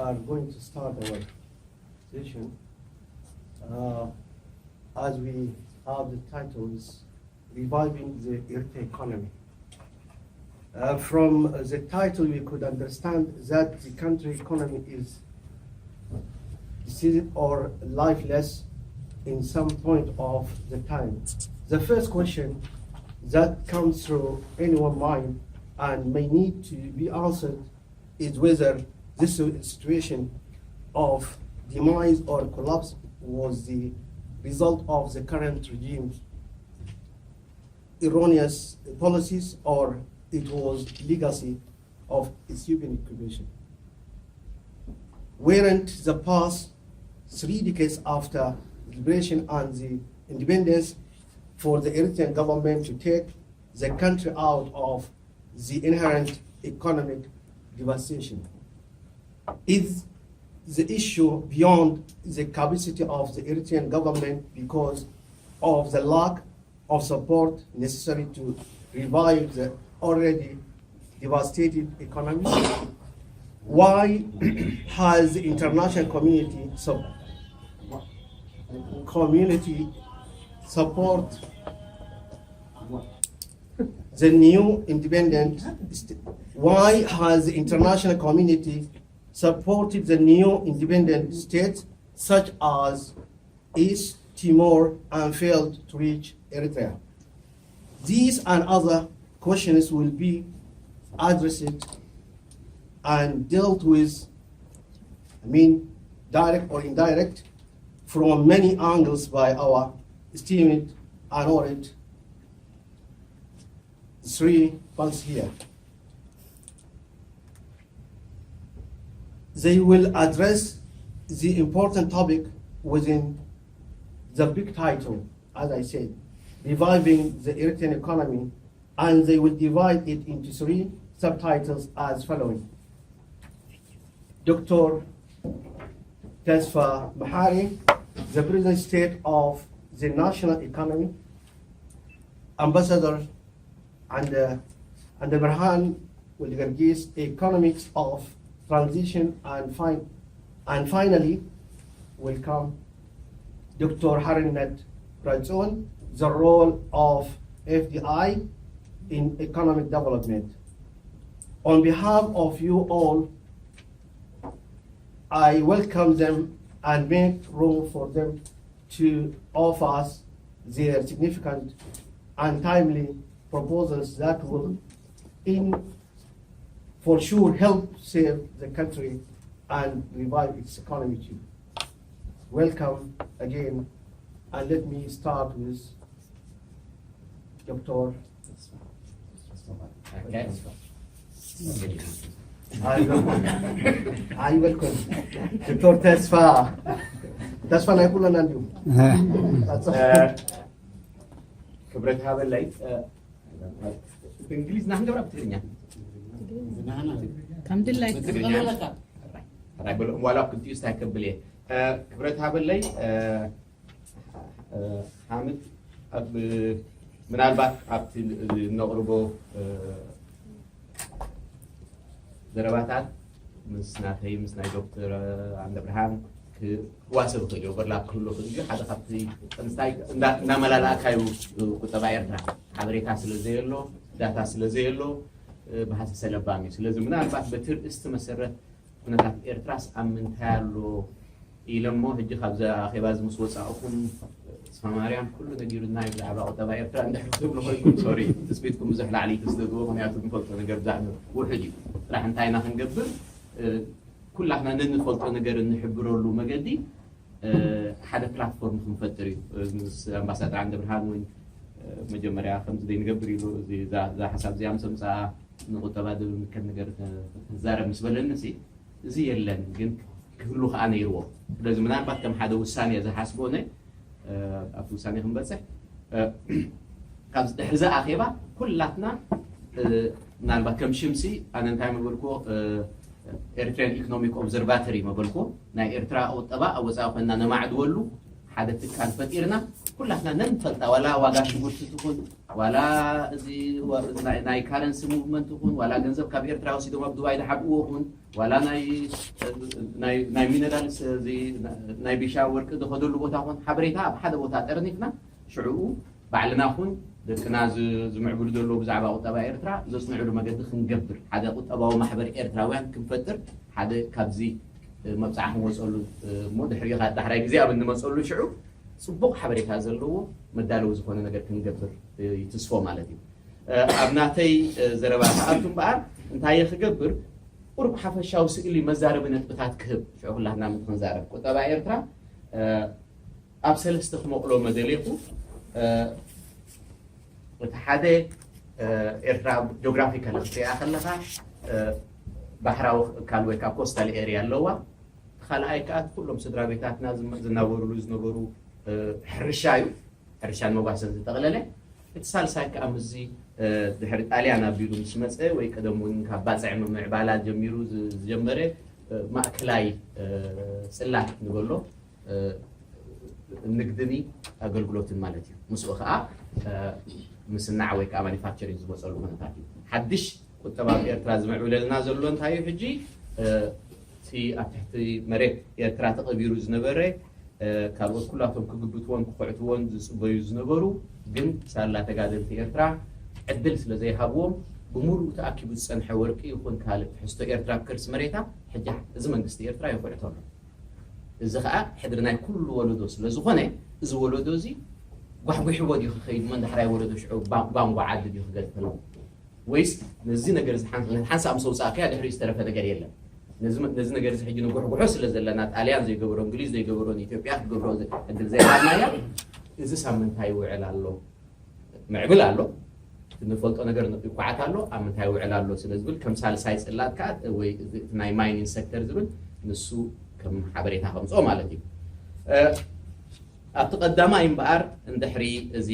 are going to start our session. Uh, as we have the title is Reviving the Eritrean Economy. Uh, from the title, we could understand that the country economy is deceased or lifeless in some point of the time. The first question that comes through anyone's mind and may need to be answered is whether this situation of demise or collapse was the result of the current regime's erroneous policies or it was legacy of Ethiopian occupation. Weren't the past three decades after liberation and the independence for the Eritrean government to take the country out of the inherent economic devastation? Is the issue beyond the capacity of the Eritrean government because of the lack of support necessary to revive the already devastated economy? Why has the international community sup- community support the new independent st- why has the international community supported the new independent states such as East Timor and failed to reach Eritrea? These and other questions will be addressed and dealt with, I mean, direct or indirect, from many angles by our esteemed and honored three panelists here. They will address the important topic within the big title, as I said, reviving the Eritrean economy, and they will divide it into three subtitles as following. Doctor Tesfa Mahari, the present state of the national economy, Ambassador and uh, and Abraham Wildergis, economics of transition and fine and finally will come Doctor Harinet Rajon, the role of F D I in economic development. On behalf of you all, I welcome them and make room for them to offer us their significant and timely proposals that will in for sure help save the country and revive its economy too. Welcome again, and let me start with Doctor Okay. ኣይበልኩን። ኣይበልኩን። ዶክተር ተስፋ ተስፋ ናይ ኩለና እንዲሁ ክብረት ሃበለይ። ብእንግሊዝና ክንገብራ ብትግርኛ? ከም ድላይካ። ብትግርኛ። ራይ በሎ ዋላ ክልቲኡ ስታይ ከብል እየ። ክብረት ሃበለይ። ሓምድ ኣብ ምናልባት ኣብቲ እነቕርቦ ዘረባታት ምስ ናተይ ምስ ናይ ዶክተር ኣንደብርሃም ክዋሰብ ይኽእል እዩ። ኦቨርላፕ ክህሉ ይኽእል እዩ። ሓደ ካብቲ እንታይ እንዳ- እንዳመላላእካ እዩ ቁጠባ ኤርትራ ሓበሬታ ስለ ዘየሎ ዳታ ስለ ዘየሎ ብሃሰሰ ለባም እዩ። ስለዚ ምናልባት በቲ ርእስቲ መሰረት ኩነታት ኤርትራስ ኣብ ምንታይ ኣሎ ኢለ እሞ ሕጂ ካብዚ ኣኼባ እዚ ምስ ወፃእኹም ተስፋ ማርያም ኩሉ ነጊሩና እዩ ብዛዕባ ቁጠባ ኤርትራ እንድሕር ክትብሉ ኮይንኩም ሶሪ ትፅቢትኩም ብዙሕ ላዕሊ ተስደግቦ ምክንያቱ ንፈልጦ ነገር ብዛዕባ ውሕድ እዩ ጥራሕ እንታይ ኢና ክንገብር ኩላትና ነንፈልጦ ነገር እንሕብረሉ መገዲ ሓደ ፕላትፎርም ክንፈጥር እዩ ምስ ኣምባሳደር ዓንደ ብርሃን እውን መጀመርያ ከምዚ ዘይንገብር ኢሉ እዛ ሓሳብ እዚኣ ምስ ኣምፅኣ ንቁጠባ ዝምልከት ነገር ተዛረብ ምስ በለኒ እዚ የለን ግን ክህሉ ከዓ ነይርዎ ስለዚ ምናልባት ከም ሓደ ውሳኔ ዝሓስቦ ነ ኣብቲ ውሳኔ ክንበፅሕ ካብዚ ድሕሪ እዚ ኣኼባ ኩላትና ምናልባት ከም ሽምሲ ኣነ እንታይ መበልኩዎ ኤርትሪያን ኢኮኖሚክ ኦብዘርቫተሪ መበልኩዎ ናይ ኤርትራ ቁጠባ ኣብ ወፃኢ ኮይና ነማዕድወሉ ሓደ ትካል ፈጢርና ኩላትና ነንፈልጣ ዋላ ዋጋ ሽጉርቲ ትኹን ዋላ እዚ ናይ currency movement ይኹን ዋላ ገንዘብ ካብ ኤርትራ ወሲዶም ኣብ ዱባይ ዝሓብእዎ ይኹን ዋላ ናይ ናይ ሚነራልስ ናይ ቢሻ ወርቂ ዝኸደሉ ቦታ ይኹን ሓበሬታ ኣብ ሓደ ቦታ ጠርኒፍና ሽዕኡ ባዕልና ኹን ደቅና ዝምዕብሉ ዘለዉ ብዛዕባ ቁጠባ ኤርትራ ዘፅንዕሉ መገዲ ክንገብር ሓደ ቁጠባዊ ማሕበር ኤርትራውያን ክንፈጥር ሓደ ካብዚ መብፃዕ ክንወፀሉ እሞ ድሕሪ ዳሕራይ ግዜ ኣብ እንመፀሉ ሽዑ ፅቡቕ ሓበሬታ ዘለዎ መዳለዊ ዝኾነ ነገር ክንገብር ይትስፎ ማለት እዩ። ኣብ ናተይ ዘረባ ክኣቱ እምበኣር እንታይ እየ ክገብር ቁሩብ ሓፈሻዊ ስእሊ መዛረቢ ነጥብታት ክህብ ሽዑ ኩላትና ምእንቲ ክንዛረብ ቁጠባ ኤርትራ ኣብ ሰለስተ ክመቕሎ መደሌኹ እቲ ሓደ ኤርትራ ጆግራፊካሊ ክትሪኣ ከለኻ ባሕራዊ እካል ወይ ከዓ ኮስታል ኤርያ ኣለዋ። ካልኣይ ከዓ ኩሎም ስድራ ቤታትና ዝናበሩሉ ዝነበሩ ሕርሻ እዩ። ሕርሻን መጓሰን ዝጠቕለለ እቲ ሳልሳይ ከዓ ምስዚ ድሕሪ ጣልያን ኣቢሉ ምስ መፀ ወይ ቀደም እውን ካብ ባፅዕ ምምዕባላ ጀሚሩ ዝጀመረ ማእከላይ ፅላት ንበሎ ንግድን ኣገልግሎትን ማለት እዩ። ምስኡ ከዓ ምስናዕ ወይ ከዓ ማኒፋክቸሪንግ ዝመፀሉ ኩነታት እዩ። ሓድሽ ቁጠባ ኣብ ኤርትራ ዝምዕብለልና ዘሎ እንታይ እዩ? ሕጂ እቲ ኣብ ትሕቲ መሬት ኤርትራ ተቐቢሩ ዝነበረ ካልኦት ኩላቶም ክግብትዎን ክኹዕትዎን ዝፅበዩ ዝነበሩ ግን ሳላ ተጋደልቲ ኤርትራ ዕድል ስለ ዘይሃብዎም ብምሉኡ ተኣኪቡ ዝፀንሐ ወርቂ ይኹን ካልእ ትሕዝቶ ኤርትራ ኣብ ከርሲ መሬታ ሕጂ እዚ መንግስቲ ኤርትራ ይኹዕቶ ኣሎ። እዚ ከዓ ሕድሪ ናይ ኩሉ ወለዶ ስለ ዝኾነ እዚ ወለዶ እዚ ጓሕጒሕዎ ድዩ ክኸይድ እሞ ንዳሕራይ ወለዶ ሽዑ ጓንጓ ዓዲ ድዩ ክገድፈሉ ወይስ ነዚ ነገር ሓንሳእ ምስ ኣውፃእካያ ድሕሪኡ ዝተረፈ ነገር የለን። ነዚ ነገር እዚ ሕጂ ንጉሕጉሖ ስለ ዘለና ጣልያን ዘይገበሮ እንግሊዝ ዘይገበሮ ንኢትዮጵያ ክትገብሮ ዕድል ዘይሃብናያ እዚ ሳምንታይ ይውዕል ኣሎ ምዕብል ኣሎ፣ እንፈልጦ ነገር ይኳዓት ኣሎ፣ ኣብ ምንታይ ይውዕል ኣሎ ስለ ዝብል ከም ሳልሳይ ፅላት ከዓ ወይ ናይ ማይኒንግ ሴክተር ዝብል ንሱ ከም ሓበሬታ ከምፅኦ ማለት እዩ። ኣብቲ ቀዳማይ እምበኣር እንድሕሪ እዚ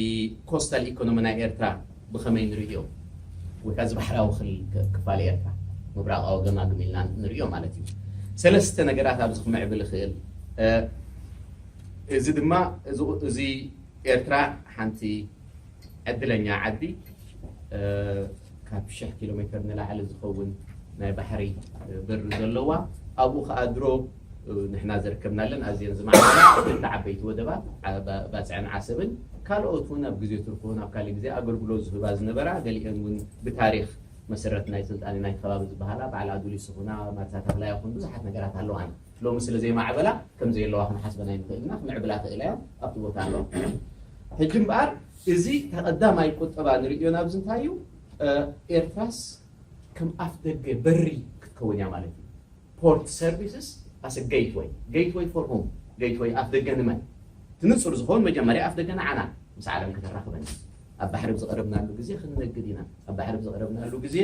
ኮስታል ኢኮኖሚ ናይ ኤርትራ ብኸመይ ንርእዮ ወይ ከዓ እዚ ባሕራዊ ክፋል ኤርትራ ምብራቃዊ ገማግም ኢልና ንርእዮ ማለት እዩ። ሰለስተ ነገራት ኣብዚ ክምዕብል ይኽእል። እዚ ድማ እዚ ኤርትራ ሓንቲ ዕድለኛ ዓዲ ካብ ሽሕ ኪሎ ሜትር ንላዕሊ ዝኸውን ናይ ባሕሪ በሪ ዘለዋ ኣብኡ ከዓ ድሮ ንሕና ዘርከብናለን ኣዝየን ዝማዕበላ ክልተ ዓበይቲ ወደባት ባፅዕን ዓሰብን ካልኦት እውን ኣብ ግዜ ቱርክ እውን ኣብ ካሊእ ግዜ ኣገልግሎት ዝህባ ዝነበራ ገሊአን እውን ብታሪክ መሰረት ናይ ስልጣኔ ናይ ከባቢ ዝበሃላ በዓል ኣዱሊስ ይኹና ማርታ ተኽላይ ይኹን ብዙሓት ነገራት ኣለዋና። ሎሚ ስለ ዘይማዕበላ ከም ዘየለዋ ክንሓስበን ኣይንኽእል ኢና። ክምዕብላ ክእላ እያ ኣብቲ ቦታ ኣለዋ። ሕጂ እምበኣር እዚ ተቐዳማይ ቁጠባ ንርእዮ ናብዚ እንታይ እዩ? ኤርትራስ ከም ኣፍ ደገ በሪ ክትከውን እያ ማለት እዩ። Port services as a gateway. Gateway for whom? Gateway ኣፍ ደገ ንመን? ትንጹር ዝኸውን መጀመርያ ኣፍ ደገ ንዓና ምስ ዓለም ከተራኽበን ኣብ ባሕሪ ብዝቐረብናሉ ግዜ ክንነግድ ኢና። ኣብ ባሕሪ ብዝቐረብናሉ ግዜ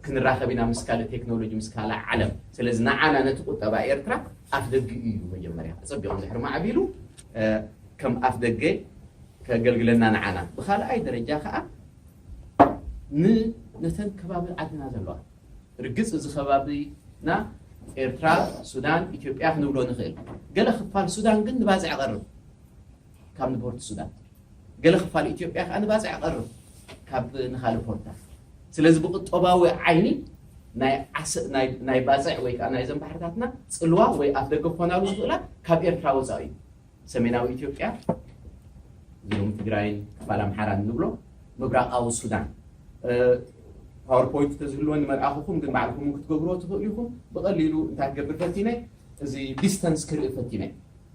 ክንራኸብ ኢና ምስ ካልእ ቴክኖሎጂ ምስ ካልእ ዓለም። ስለዚ ንዓና ነቲ ቁጠባ ኤርትራ ኣፍ ደጊ እዩ መጀመርያ። ኣጸቢቑ እንድሕር ማዕቢሉ ከም ኣፍ ደገ ከገልግለና ንዓና። ብኻልኣይ ደረጃ ከዓ ነተን ከባቢ ዓድና ዘለዋ ርግጽ እዚ ከባቢና ኤርትራ፣ ሱዳን፣ ኢትዮጵያ ክንብሎ ንኽእል። ገለ ክፋል ሱዳን ግን ንባጽዕ ይቐርብ ካብ ንፖርት ሱዳን። ገለ ክፋል ኢትዮጵያ ከዓ ንባጽዕ ይቐርብ ካብ ንኻልእ ፖርታት። ስለዚ ብቁጠባዊ ዓይኒ ናይ ባጽዕ ወይ ከዓ ናይዘን ባሕርታትና ጽልዋ ወይ ኣፍ ደገ ክኾናሉ ዝኽእላ ካብ ኤርትራ ወፃኢ እዩ። ሰሜናዊ ኢትዮጵያ ዝሎም ትግራይን ክፋል ኣምሓራን ንብሎ ምብራቃዊ ሱዳን ፓወርፖይንት ተዝህልወኒ መልኣኹኹም ግን ባዕልኩም ክትገብርዎ ትኽእሉ ኢኹም። ብቐሊሉ እንታይ ክገብር ፈቲነ እዚ ዲስተንስ ክርኢ ፈቲነ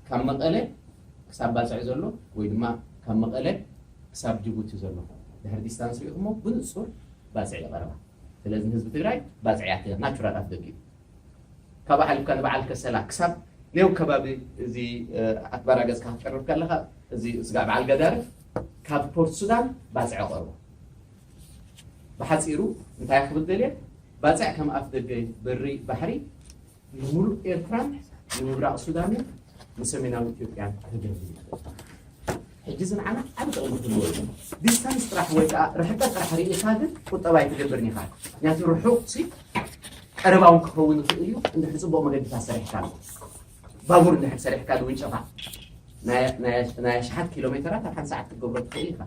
ካብ መቐለ ክሳብ ባፅዕ ዘሎ ወይ ድማ ካብ መቐለ ክሳብ ጅቡቲ ዘሎ ድሕሪ ዲስታንስ ሪኢኹሞ ብንፁር ባፅዕ ይቐርባ። ስለዚ ንህዝቢ ትግራይ ባፅዕ ያተ ናቹራል ኣፍደጊ እዩ። ካብ ሓሊፍካ ንበዓል ከሰላ ክሳብ ኔው ከባቢ እዚ ኣትባራ ገፅካ ክትቀርብ ከለካ እዚ ስጋዕ በዓል ገዳርፍ ካብ ፖርት ሱዳን ባፅዕ ቀርቦ። ብሓፂሩ እንታይ ክብል ደልየ ባፅዕ ከም ኣፍ ደገ በሪ ባሕሪ ንሙሉእ ኤርትራን ንምብራቕ ሱዳንን ንሰሜናዊ ኢትዮጵያን ከገልግል ይኽእል። ሕጂ እዚ ንዓና ዓቢ ጥቕሚ ክህልዎ እዩ። ዲስታንስ ጥራሕ ወይ ከዓ ርሕቀት ጥራሕ ርኢኻ ግን ቁጠባ ኣይትገብርን ኢኻ። ምክንያቱ ርሑቕ ሲ ቀረባ እውን ክኸውን ይኽእል እዩ። እንድሕር ፅቡቕ መገድታት ሰሪሕካሉ፣ ባቡር እንድሕር ሰሪሕካሉ፣ ውንጨፋ ናይ ኣሽሓት ኪሎ ሜተራት ኣብ ሓንቲ ሰዓት ክትገብሮ ትኽእል ኢኻ።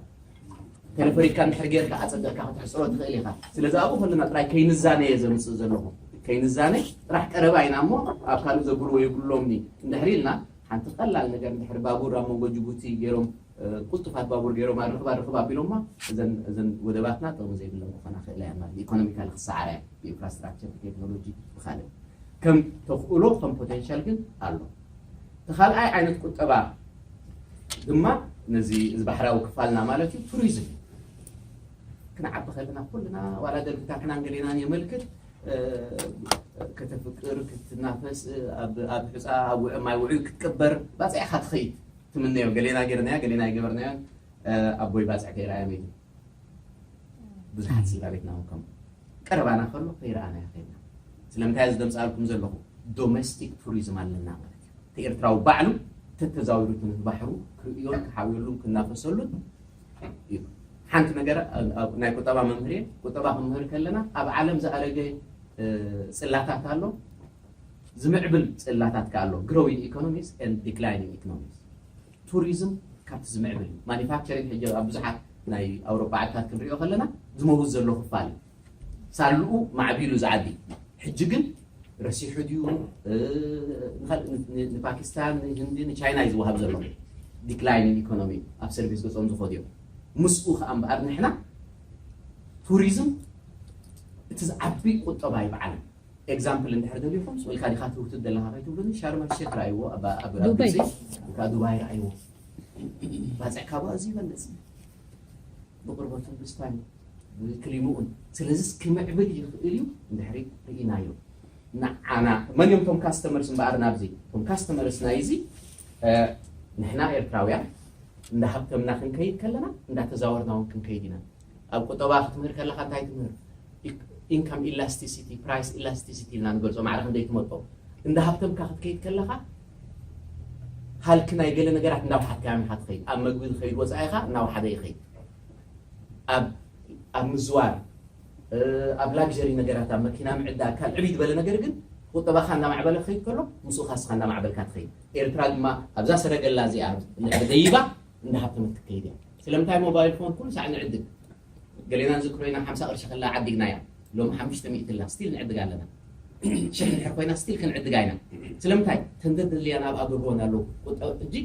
ቴሌፈሪካ እንድሕር ጌርካ ኣጸቢቕካ ክትሕጽሮ ትኽእል ኢኻ። ስለዚ ኣብኡ ከለና ጥራይ ከይንዛነ እየ ዘምጽእ ዘለኹ። ከይንዛነ ጥራሕ ቀረባ ኢና እሞ ኣብ ካልእ ዘብልዎ የብሎምኒ እንድሕር ኢልና ሓንቲ ቀላል ነገር እንድሕር ባቡር ኣብ መንጎ ጅቡቲ ገይሮም ቅልጡፋት ባቡር ገይሮም ኣርክብ ኣርክብ ኣቢሎማ እዘን ወደባትና ጥቕሚ ዘይብለን ክኾና ክእላ እያ ማለት ኢኮኖሚካሊ ክሰዓራ እያ ብኢንፍራስትራክቸር ብቴክኖሎጂ ብካልእ ከም ተኽእሎ ከም ፖቴንሻል ግን ኣሎ። እቲ ካልኣይ ዓይነት ቁጠባ ድማ ነዚ እዚ ባሕራዊ ክፋልና ማለት እዩ ቱሪዝም እዩ። ክንዓቢ ከለና ኩልና ዋላ ደርግታትናን ገሌናን የመልክት ከተፍቅር ክትናፈስ ኣብ ሑፃ ኣብ ውዕ ማይ ውዑይ ክትቅበር ባፅዕካ ትኸይድ ትምነዮ ገሌና ገርናዮ ገሌና ይገበርናዮን ኣቦይ ባፅዕ ከይረኣዮም ኢሉ ብዙሓት ስድራ ቤትና እውን ከምኡ ቀረባና ከሎ ከይረኣናዮ ከይድና ስለምንታይ እዚ ዘምፃልኩም ዘለኹ ዶሜስቲክ ቱሪዝም ኣለና ማለት እዩ እቲ ኤርትራዊ ባዕሉ ተተዛዊሩ እቲ ባሕሩ ክርእዮን ክሓውየሉን ክናፈሰሉን እዩ ሓንቲ ነገር ናይ ቁጠባ መምህር እየ ቁጠባ ክምህር ከለና ኣብ ዓለም ዝኣረገ ፅላታት ኣሎ ዝምዕብል ፅላታት ከ ኣሎ growing economies and declining economies tourism ካብቲ ዝምዕብል እዩ manufacturing ሕጂ ኣብ ብዙሓት ናይ ኣውሮፓ ዓድታት ክንሪኦ ከለና ዝመውት ዘሎ ክፋል እዩ ሳልኡ ማዕቢሉ ዝዓዲ ሕጂ ግን ረሲሑ ድዩ ንፓኪስታን ንህንዲ ንቻይና እዩ ዝወሃብ ዘሎ declining economy ኣብ ሰርቪስ ገፆም ዝኸዱ እዮም ምስኡ ከዓ እምበኣር ንሕና ቱሪዝም እቲ ዝዓቢ ቁጠባ እዩ ብዓለም example እንድሕር ደሊኹም ስቕ ኢልካ ዲኻ ትውትድ ዘለኻ ከይትብሉኒ ሻርመል ሼክ ረኣይዎ ኣብ ኣብ ኣብ ዱባይ። ግብፂ ወይ ከዓ ዱባይ ረኣይዎ ባፅዕ ካብኡ ኣዝዩ ይበልፅ ብቕርበቱን ብስታይሉ ብክሊምኡን ስለዚስ ክምዕብል ይኽእል እዩ እንድሕሪ ርኢናዮ ንዓና መን እዮም ቶም ካስተመርስ እምበኣር ናብዚ ቶም ካስተመርስ ናይዚ ንሕና ኤርትራውያን እንዳ ሃብተምና ክንከይድ ከለና እንዳተዛወርና እውን ክንከይድ ኢና ኣብ ቁጠባ ክትምህር ከለካ እንታይ ትምህር income elasticity price elasticity ኢልና ንገልፆ ማዕረ ክንደይ ትመጦ እንዳ ሃብተምካ ክትከይድ ከለካ ሃልኪ ናይ ገለ ነገራት እንዳውሓድካ ኢኻ ትኸይድ ኣብ መግቢ ዝኸይድ ወፃኢኻ እናውሓደ ይኸይድ ኣብ ኣብ ምዝዋር ኣብ ላግሪ ነገራት ኣብ መኪና ምዕዳግ ካልዕብ ዝበለ ነገር ግን ቁጠባኻ እንዳማዕበለ ክኸይድ ከሎ ምስኡ ካስኻ እንዳማዕበልካ ትኸይድ ኤርትራ ድማ ኣብዛ ሰረገላ እዚኣ ደይባ እንዳሃብተመት ትከይድ እያ ስለምንታይ ሞባይል ፎን ኩሉ ሳዕ ንዕድግ ገሌና ንዝክሮ ኢና ሓምሳ ቅርሺ ከላ ዓዲግናያ ሎሚ ሓሙሽተ ሚእቲ ላ ስቲል ንዕድግ ኣለና ሽሕ ድሕር ኮይና ስቲል ክንዕድጋ ኢና ስለምንታይ ተንደድልያ ናብ ኣገግቦን ኣለዉ ቁጠ እጂ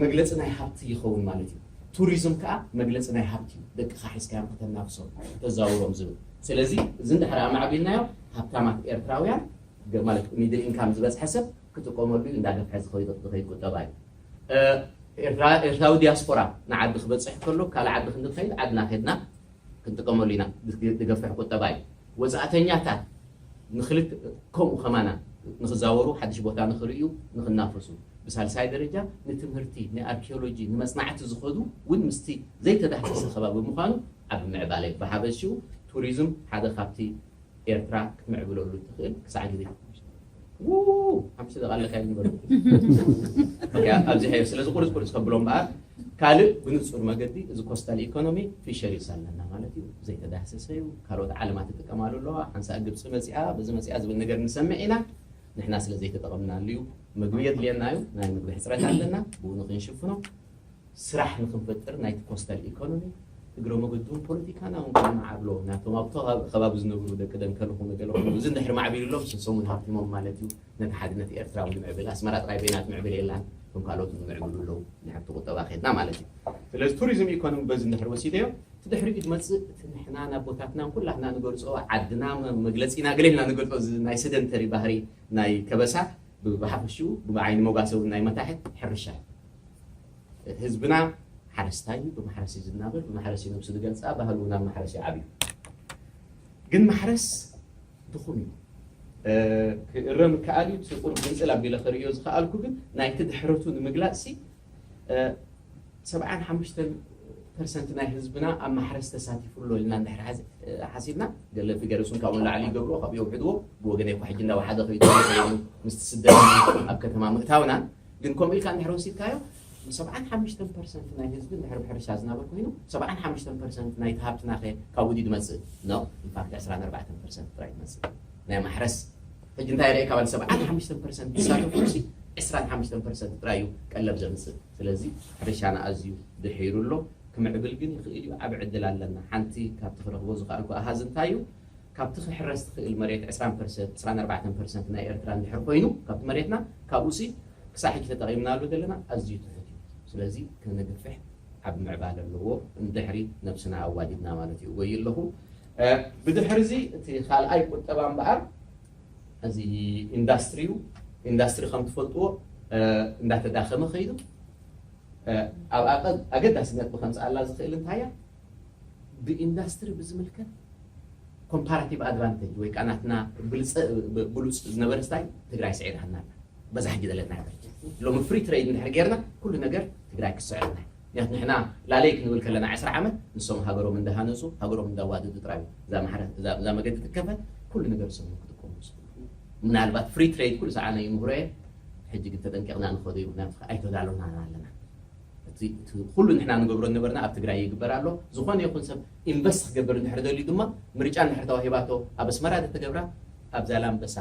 መግለፂ ናይ ሃብቲ ይኸውን ማለት እዩ ቱሪዝም ከዓ መግለፂ ናይ ሃብቲ እዩ ደቅኻ ሒዝካዮም ከተናፍሶም ተዛውሮም ዝብል ስለዚ እዚ እንድሕር ኣማዕቢልናዮ ሃብታማት ኤርትራውያን ማለት ሚድል ኢንካም ዝበፅሐ ሰብ ክጥቀመሉ እዩ እንዳገፍሐ ዝኸይድ ዝኸይድ ቁጠባ እዩ ኤርትራዊ ዲያስፖራ ንዓዲ ክበፅሕ ከሎ ካልእ ዓዲ ክንድንኸይድ ዓድና ከድና ክንጥቀመሉ ኢና ዝገፍሕ ቁጠባ እዩ ወፃእተኛታት ንክልት ከምኡ ከማና ንክዛወሩ ሓድሽ ቦታ ንክርእዩ ንክናፈሱ ብሳልሳይ ደረጃ ንትምህርቲ ንኣርኪኦሎጂ ንመፅናዕቲ ዝኸዱ እውን ምስቲ ዘይተዳህሰሰ ከባቢ ምዃኑ ዓብ ምዕባለ ብሓበሽኡ ቱሪዝም ሓደ ካብቲ ኤርትራ ክትምዕብለሉ ትኽእል ክሳዕ ግዜ ሓሙሽተ ደቃ ኣለካ ይበሉ ኣብዚሐዮ ስለዚ ቁርፅ ቁርፅ ከብሎ እምበኣር ካልእ ብንፁር መገዲ እዚ ኮስታል ኢኮኖሚ ፊሸሪስ ኣለና ማለት እዩ ዘይተዳህሰሰ እዩ ካልኦት ዓለማት ትጥቀማሉ ኣለዋ ሓንሳእ ግብፂ መፂኣ በዚ መፂኣ ዝብል ነገር ንሰምዕ ኢና ንሕና ስለ ዘይተጠቐምናሉ እዩ ምግቢ የድልየና እዩ ናይ ምግቢ ሕፅረት ኣለና ብኡ ንክንሽፍኖ ስራሕ ንክንፈጥር ናይቲ ኮስታል ኢኮኖሚ እግረ መገድውን ፖለቲካና እውን ከነማዕብሎ ናቶም ኣብቶ ከባቢ ዝነብሩ ደቂ ደንከልኹም ገለኹም እዚ እንድሕር ማዕቢሉሎም ሰሰሙን ሃብቲሞም ማለት እዩ ነቲ ሓድነት ኤርትራ እውን ምዕብል ኣስመራ ጥራይ በይና ትምዕብል የላን እቶም ካልኦት እውን ምዕብሉ ኣለዉ ንሕብቲ ቁጠባ ከድና ማለት እዩ ስለዚ ቱሪዝም ኢኮኖሚ በዚ እንድሕር ወሲደዮ እቲ ድሕሪኡ ዝመፅእ እቲ ንሕና ናብ ቦታትና ኩላትና ንገልፆ ዓድና መግለፂና ገሌልና ንገልፆ ናይ ሰደንተሪ ባህሪ ናይ ከበሳ ብሓፈሽኡ ብዓይኒ መጓሰ እውን ናይ መታሕት ሕርሻ ህዝብና ሓረስታይ እዩ ብማሕረስ እዩ ዝናበር ብማሕረስ እዩ ነብሱ ዝገልፃ ባህሉ ናብ ማሕረስ እዩ ዓብዩ ግን ማሕረስ ድኹም እዩ ክእረም ከኣል እዩ ስቁር ግንፅል ኣቢለ ከርእዮ ዝኸኣልኩ ግን ናይቲ ድሕረቱ ንምግላፅ ሲ ሰብዓን ሓሙሽተን ፐርሰንት ናይ ህዝብና ኣብ ማሕረስ ተሳቲፉ ኣሎ ኢልና እንድሕር ሓሲብና ገለ ፊገርሱን ካብኡ ንላዕሊ ይገብርዎ ካብ የውሕድዎ ብወገነይ እኳ ሕጂ እንዳወሓደ ከይዱ ምስቲ ስደት ኣብ ከተማ ምእታውና ግን ከምኡ ኢልካ እንድሕር ወሲድካዮ ሰብዓን ሓሙሽተን ፐርሰንት ናይ ህዝቢ እንድሕር ብሕርሻ ዝናበር ኮይኑ ሰብዓን ሓሙሽተን ፐርሰንት ናይቲ ሃብትና ከ ካብኡ ድዩ ዝመፅእ ኖ ኢንፋክት ዕስራን ኣርባዕተን ፐርሰንት ጥራይ ትመፅእ ናይ ማሕረስ ሕጂ እንታይ ርኤካ ባል ሰብዓን ሓሙሽተን ፐርሰንት ዝሳተፉ ሲ ዕስራን ሓሙሽተን ፐርሰንት ጥራይ እዩ ቀለብ ዘምፅእ። ስለዚ ሕርሻና ኣዝዩ ድሒሩ ኣሎ። ክምዕብል ግን ይኽእል እዩ፣ ዓቢ ዕድል ኣለና። ሓንቲ ካብቲ ክረኽቦ ዝኽኣልኩ ኣሃዝ እንታይ እዩ? ካብቲ ክሕረስ ትኽእል መሬት ዕስራን ፐርሰንት፣ ዕስራን ኣርባዕተን ፐርሰንት ናይ ኤርትራ እንድሕር ኮይኑ፣ ካብቲ መሬትና፣ ካብኡ ሲ ክሳብ ሕጂ ተጠቒምናሉ ዘለና ኣዝዩ ትሑት እዩ። ስለዚ ከነግፍሕ ዓቢ ምዕባለ ኣለዎ፣ እንድሕሪ ነብስና ኣዋዲድና ማለት እዩ። ወይ ኣለኹ። እ፣ ብድሕሪ እዚ እቲ ካልኣይ ቁጠባ እምበኣር፣ እዚ ኢንዳስትሪው፣ ኢንዳስትሪ ከም ትፈልጥዎ፣ እ፣ እንዳተዳኸመ ከይዱ፣ እ፣ ኣብ ኣቐ-፣ ኣገዳሲ ነጥቢ ከምፅኣላ ዝኽእል እንታይ እያ? ብኢንዳስትሪ ብዝምልከት ኮምፓራቲቭ ኣድቫንቴጅ ወይ ከዓ ናትና ብልፀ-፣ ብ-፣ ብሉፅ ዝነበረ ስታይ ትግራይ ስዒራና ኣላ። በዛ ሕጂ ዘለና ነገር። ሎሚ ፍሪ ትሬድ እንድሕር ጌርና ኩሉ ነገር ትግራይ ክስዕረና እዩ። ምክንያቱ ንሕና ላለይ ክንብል ከለና ዕስራ ዓመት ንሶም ሃገሮም እንዳሃነፁ፣ ሃገሮም እንዳዋደዱ ጥራይ እዩ። እዛ ማሕረ-፣ እዛ፣ እዛ መገዲ ትከፈት፣ ኩሉ ነገር ንሶም እዮም ክጥቀሙ ዝኽእሉ። ምናልባት ፍሪ ትሬድ ኩሉ ሰዓና ይምህሮ እየ። ሕጂ ግን ተጠንቂቕና ንኸዶ እዩ። ምክንያቱ ኣይተዳለውናን ኣለና። እቲ፣ እቲ ኩሉ ንሕና ንገብሮ ነበርና ኣብ ትግራይ ይግበር ኣሎ። ዝኾነ ይኹን ሰብ ኢንቨስት ክገብር እንድሕር ደልዩ ድማ ምርጫ እንድሕር ተዋሂባቶ ኣብ ኣስመራ ተተገብራ ኣብ ዛላምበሳ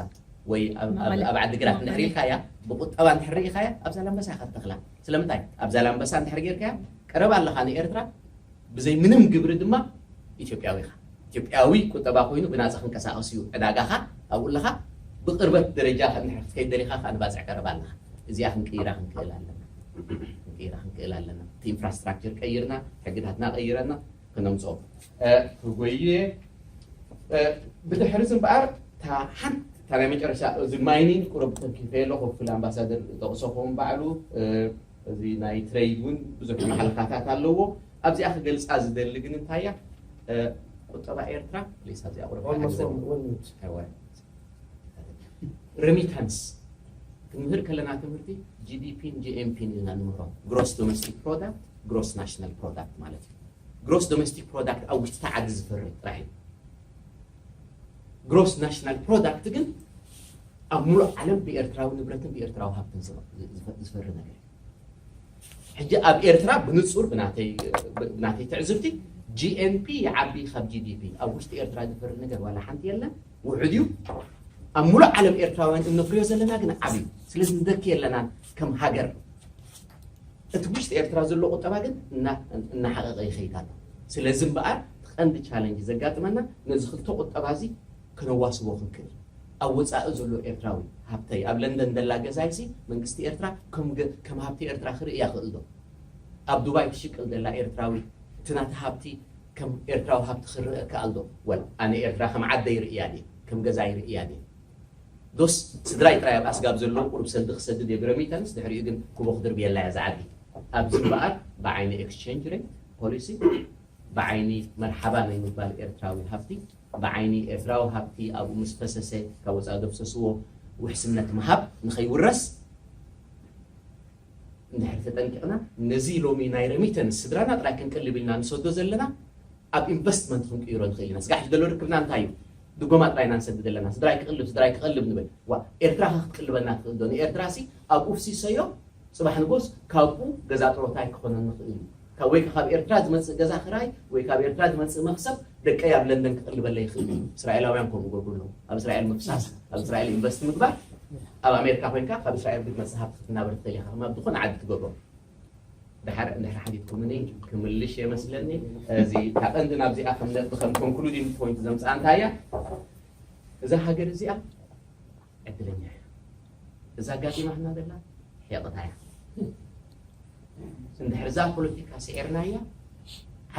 ወይ ኣብ፣ ኣብ፣ መቐለ። ኣብ ዓዲግራት እንድሕር ኢልካያ፣ ብቁጠባ እንድሕር ርኢኻያ ኣብ ዛላምበሳ ኢኻ ትተኽላ። ስለምንታይ? ኣብ ዛላምበሳ እንድሕር ጌርካያ ቀረባ ኣለኻ ንኤርትራ፣ ብዘይ ምንም ግብሪ ድማ ኢትዮጵያዊ ኢኻ። ኢትዮጵያዊ ቁጠባ ኮይኑ ብናጻ ክንቀሳቐስ እዩ ዕዳጋኻ፣ ኣብኡ ኣለኻ። ብቕርበት ደረጃ እንድሕር ክትከይድ ደሊኻ ከኣ ንባጽዕ ቀረባ ኣለኻ። እዚኣ ክንቅይራ ክንክእል ኣለና። ክንቅይራ ክንክእል ኣለና። እቲ ኢንፍራስትራክቸር ቀይርና፣ ሕግታትና ቀይረና ክነምጽኦ። እ፣ ክጎየ፣ እ፣ ብድሕሪ እዚ እምበኣር፣ እታ ሓንቲ፣ እታ ናይ መጨረሻ፣ እዚ ማይኒንግ ቁሩብ ተንኪፈ ኣለኹ፣ ክፍል ኣምባሳደር ጠቕሶ ክኸውን ባዕሉ፣ እ፣ እዚ ናይ ትሬድ እውን ብዙሕ መሓለኻታት ኣለዎ። ኣብዚኣ ክገልጻ ዝደሊ ግን እንታይ እያ? እ፣ ቁጠባ ኤርትራ፣ ፕሊስ፣ ኣብዚኣ ቁሩብ Almost ሓግዝዎ። One, one minute. ኣይወ። ሬሚታንስ ክንምህር ከለና ትምህርቲ ጂ ዲ ፒን ጂ ኤን ፒን ኢልና ንምህሮም። ግሮስ ዶሜስቲክ ፕሮዳክት፣ ግሮስ ናሽናል ፕሮዳክት ማለት እዩ። ግሮስ ዶሜስቲክ ፕሮዳክት ኣብ ውሽጢ ዓዲ ዝፈሪ ጥራሕ እዩ። ግሮስ ናሽናል ፕሮዳክት ግን ኣብ ሙሉእ ዓለም ብኤርትራዊ ንብረትን ብኤርትራዊ ሃብትን ዝፈ-፣ ዝፈ-፣ ዝፈሪ ነገር እዩ። ሕጂ ኣብ ኤርትራ ብንጹር ብናተይ፣ ብናተይ ትዕዝብቲ ጂ ኤን ፒ ይዓቢ ካብ ጂ ዲ ፒ። ኣብ ውሽጢ ኤርትራ ዝፈሪ ነገር ዋላ ሓንቲ የለን፣ ውሑድ እዩ። ኣብ ሙሉእ ዓለም ኤርትራውያን እነፍርዮ ዘለና ግን ዓቢ እዩ። ስለዚ ንደኪ የለናን ከም ሃገር። እቲ ውሽጢ ኤርትራ ዘሎ ቁጠባ ግን እና-፣ እናሓቐቐ ይኸይድ ኣሎ። ስለዚ እምበኣር እቲ ቀንዲ ቻለንጅ ዘጋጥመና ነዚ ክልተ ቁጠባ እዚ ክነዋስቦ ክንክእል። ኣብ ወጻኢ ዘሎ ኤርትራዊ ሃብተይ፣ ኣብ ለንደን ደላ ገዛይሲ መንግስቲ ኤርትራ ከም ገ-፣ ከም ሃብቲ ኤርትራ ክርኢ ይኽእል ዶ? ኣብ ዱባይ ትሽቅል ደላ ኤርትራዊ እቲ ናቲ ሃብቲ ከም ኤርትራዊ ሃብቲ ክርእ ከኣል ዶ? ወላ ኣነ ኤርትራ ከም ዓደይ ርእያ ድየ? ከም ገዛይ ርእያ ድየ? ዶስ ስድራይ ጥራይ ኣብ ኣስጋብ ዘለዉ ቁሩብ ሰልዲ ክሰድድ እየ ብረሚታንስ፣ ድሕሪኡ ግን ኩቦ ክድርብየላ እያ እዛ ዓዲ። ኣብዚ እምበኣር ብዓይኒ ኤክስቼንጅ ሬት ፖሊሲ፣ ብዓይኒ መርሓባ ናይ ምባል ኤርትራዊ ሃብቲ፣ ብዓይኒ ኤርትራዊ ሃብቲ ኣብኡ ምስ ፈሰሰ ካብ ወጻኢ ዘፍሰስዎ ውሕስነት ምሃብ ንኸይውረስ እንድሕር ተጠንቂቕና፣ ነዚ ሎሚ ናይ ረሚተንስ ስድራና ጥራይ ክንቅልብ ኢልና ንሰዶ ዘለና ኣብ ኢንቨስትመንት ክንቅይሮ ንኽእል ኢና። ስጋዕ ሕጂ ዘሎ ርክብና እንታይ እዩ? ድጎማ ጥራይ ኢና ንሰድድ ዘለና። ስድራይ ክቕልብ፣ ስድራይ ክቐልብ ንብል። ዋ፣ ኤርትራ ከ ክትቅልበና ትኽእል ዶ? ንኤርትራ ሲ ኣብኡ ፍሲሰዮ፣ ጽባሕ ንጎስ ካብኡ ገዛ ጥሮታ ኣይክኾነኒ ይኽእል እዩ። ካብ፣ ወይ ካብ ኤርትራ ዝመጽእ ገዛ ክራይ፣ ወይ ካብ ኤርትራ ዝመጽእ መኽሰብ ደቀይ ኣብ ለንደን ክቕልበለይ ይኽእል እዩ። እስራኤላውያን ከምኡ ይገብሩ ኣለዉ። ኣብ እስራኤል ምፍሳስ፣ ኣብ እስራኤል ኢንቨስት ምግባር፣ ኣብ ኣሜሪካ ኮይንካ ካብ እስራኤል ክትመጽእ ሃብቲ ክትናበር ትኽእል ኢኻ። ከም ኣብ ዝኾነ ዓዲ ትገብሮ። ድሓር እንድሕር ሓቲትኩምኒ ክምልሽ የመስለኒ። እዚ እታ ቀንዲ ናብዚኣ ከም ነጥቢ፣ ከም ኮንክሉዲንግ ፖይንት ዘምጽኣ እንታይ እያ? እዛ ሃገር እዚኣ ዕድለኛ እያ። እዛ ኣጋጢማትና ዘላ ሒቕታ እያ። እንድሕር እዛ ፖለቲካ ስዒርናያ፣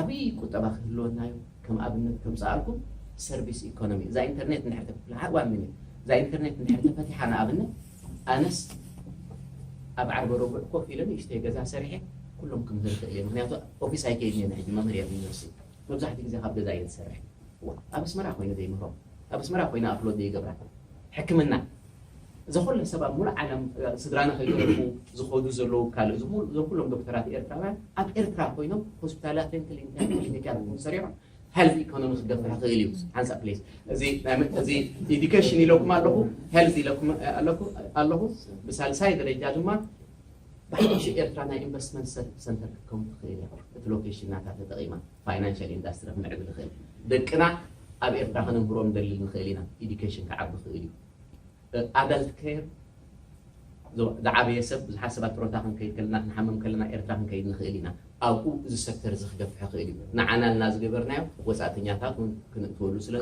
ዓብዪ ቁጠባ ክህልወና እዩ። ከም ኣብነት ከምጽኣልኩም፣ ሰርቪስ ኢኮኖሚ፣ እዛ ኢንተርኔት እንድሕር ተፈቲሓ፣ ዋን ሚኒት፣ እዛ ኢንተርኔት እንድሕር ተፈቲሓ፣ ንኣብነት ኣነስ ኣብ ዓርበ ረቡዕ ኮፍ ኢለ ንእሽተይ ገዛ ሰሪሐ ኩሎም ክምህር ክእል እየ። ምክንያቱ ኦፊስ ኣይከይድን እየ፣ ሕጂ መምህር እየ ኣብ ዩኒቨርሲቲ። መብዛሕትኡ ግዜ ካብ ገዛ እየ ዝሰርሕ። ዋ፣ ኣብ ኣስመራ ኮይነ ዘይምህሮም፣ ኣብ ኣስመራ ኮይነ ኣፕሎድ ዘይገብራ። ሕክምና፣ እዛ ኩለ ሰብ ኣብ ሙሉእ ዓለም፣ እ፣ ስድራና ከይተረፉ ዝኸዱ ዘለዉ ካልእ፣ እዚ ኩሉ፣ እዞም ኩሎም ዶክተራት ኤርትራውያን ኣብ ኤርትራ ኮይኖም ሆስፒታላትን ክሊኒካትን ክሊኒካትን ሰሪሖም ሄልዝ ኢኮኖሚ ክገፍሕ ይኽእል እዩ። ሓንሳብ ፕሊዝ፣ እዚ ናይ መ-፣ እዚ ኤዱኬሽን ኢለኩም ኣለኹ፣ ሄልዝ ኢለኩም ኣለኹ፣ ኣለኹ። ብሳልሳይ ደረጃ ድማ ብሓፈሻ ኤርትራ ናይ ኢንቨስትመንት ሰ-፣ ሰንተር ክትከውን ትኽእል እያ። እቲ ሎኬሽን ናታ ተጠቒማ ፋይናንሻል ኢንዳስትሪ ክምዕብል ይኽእል። ደቅና ኣብ ኤርትራ ከነምህሮም ንደሊ ንኽእል ኢና። ኤዱኬሽን ክዓቢ ይኽእል እዩ። ኣዳልት ኬር፣ ዝዓበየ ሰብ ብዙሓት ሰባት ጥሮታ ክንከይድ ከለና ክንሓመም ከለና ኤርትራ ክንከይድ ንኽእል ኢና። ኣብኡ እዚ ሰክተር እዚ ክገፍሕ ይኽእል እዩ። ንዓና ልና ዝገበርናዮ ወፃእተኛታት እውን ክንእትወሉ ስለ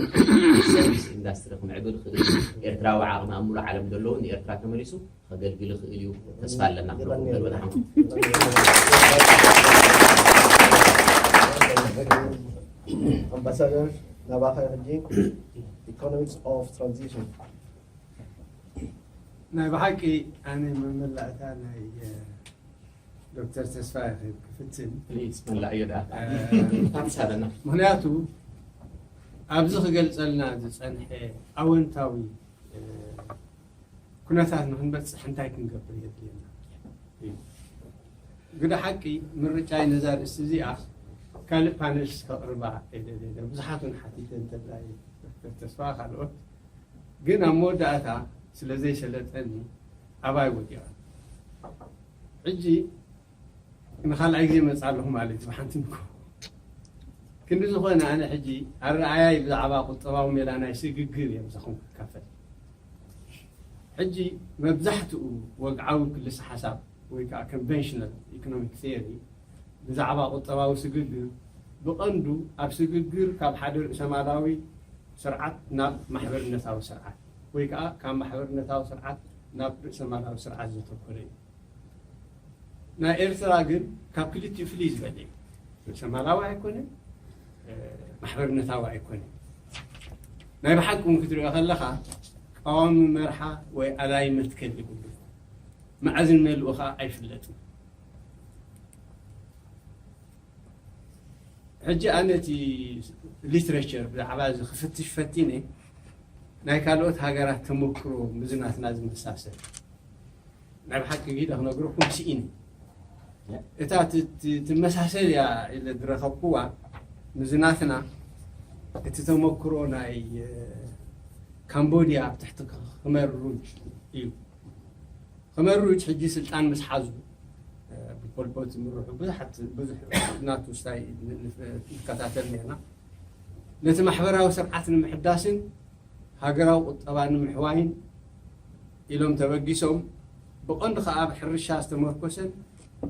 ሰርቪስ ኢንዳስትሪ ክምዕብል ይኽእል እዩ። ኤርትራዊ ዓቕሚ ኣብ ሙሉእ ዓለም ዘለውን ንኤርትራ ተመሊሱ ከገልግል ይኽእል እዩ። ተስፋ ኣለና። ኣምባሳደር ናባኸ ሕጂ ኢኮኖሚክስ ኦፍ ትራንዚሽን ናይ ብሓቂ ኣነ መመላእታ ናይ ዶክተር ተስፋ ክፍትን ፕሊዝ መላእዮ ደኣ ተሓሳበና። ምክንያቱ ኣብዚ ክገልፀልና ዝፀንሐ ኣወንታዊ ኩነታት ንክንበፅሕ እንታይ ክንገብር የድልየና እዩ። ግደ ሓቂ ምርጫይ ነዛ ርእሲ እዚኣ ካልእ ፓነልስ ከቕርባ የደልየ ብዙሓት ውን ሓቲተ እንተላይ ዶክተር ተስፋ ካልኦት ግን ኣብ መወዳእታ ስለ ዘይሰለጠኒ ኣባይ ወዲቐ ሕጂ ንካልኣይ ግዜ መፅእ ኣለኹ ማለት እዩ ብሓንቲ ንኮ ክንዲ ዝኾነ ኣነ ሕጂ ኣረኣያይ ብዛዕባ ቁጠባዊ ሜላ ናይ ስግግር እዮም ዘኹም ክካፈል ሕጂ መብዛሕትኡ ወግዓዊ ክልስ ሓሳብ ወይ ከዓ ኮንቨንሽናል ኢኮኖሚክ ቴሪ ብዛዕባ ቁጠባዊ ስግግር ብቐንዱ ኣብ ስግግር ካብ ሓደ ርእሰማላዊ ስርዓት ናብ ማሕበርነታዊ ስርዓት ወይ ከዓ ካብ ማሕበርነታዊ ስርዓት ናብ ርእሰማላዊ ስርዓት ዘተኮረ እዩ። ናይ ኤርትራ ግን ካብ ክልቲኡ ፍልይ ዝበለ እዩ። ርእሰማላዊ ኣይኮነን፣ ማሕበርነታዊ ኣይኮነን። ናይ ብሓቂ እውን ክትሪኦ ከለኻ ቀዋሚ መርሓ ወይ ኣላይ መትከል ይብሉ። መዓዝን መልኡ ከዓ ኣይፍለጥን። ሕጂ ኣነ እቲ ሊትሬቸር ብዛዕባ እዚ ክፍትሽ ፈቲነ ናይ ካልኦት ሃገራት ተመክሮ ምዝናትና ዝመሳሰል ናይ ብሓቂ ግደ ክነግረኩም ስኢነ እታ ትመሳሰል እያ ኢለ ዝረኸብኩዋ ምዝናትና እቲ ተመክሮ ናይ ካምቦድያ ኣብ ትሕቲ ክመር ሩጅ እዩ። ክመር ሩጅ ሕጂ ስልጣን ምስ ሓዙ ብፖልፖት ዝምርሑ ብዙሓት ብዙሕ ናቱ ስታይ ንከታተል ነርና ነቲ ማሕበራዊ ስርዓት ንምሕዳስን ሃገራዊ ቁጠባ ንምሕዋይን ኢሎም ተበጊሶም ብቐንዱ ከዓ ኣብ ሕርሻ ዝተመርኮሰን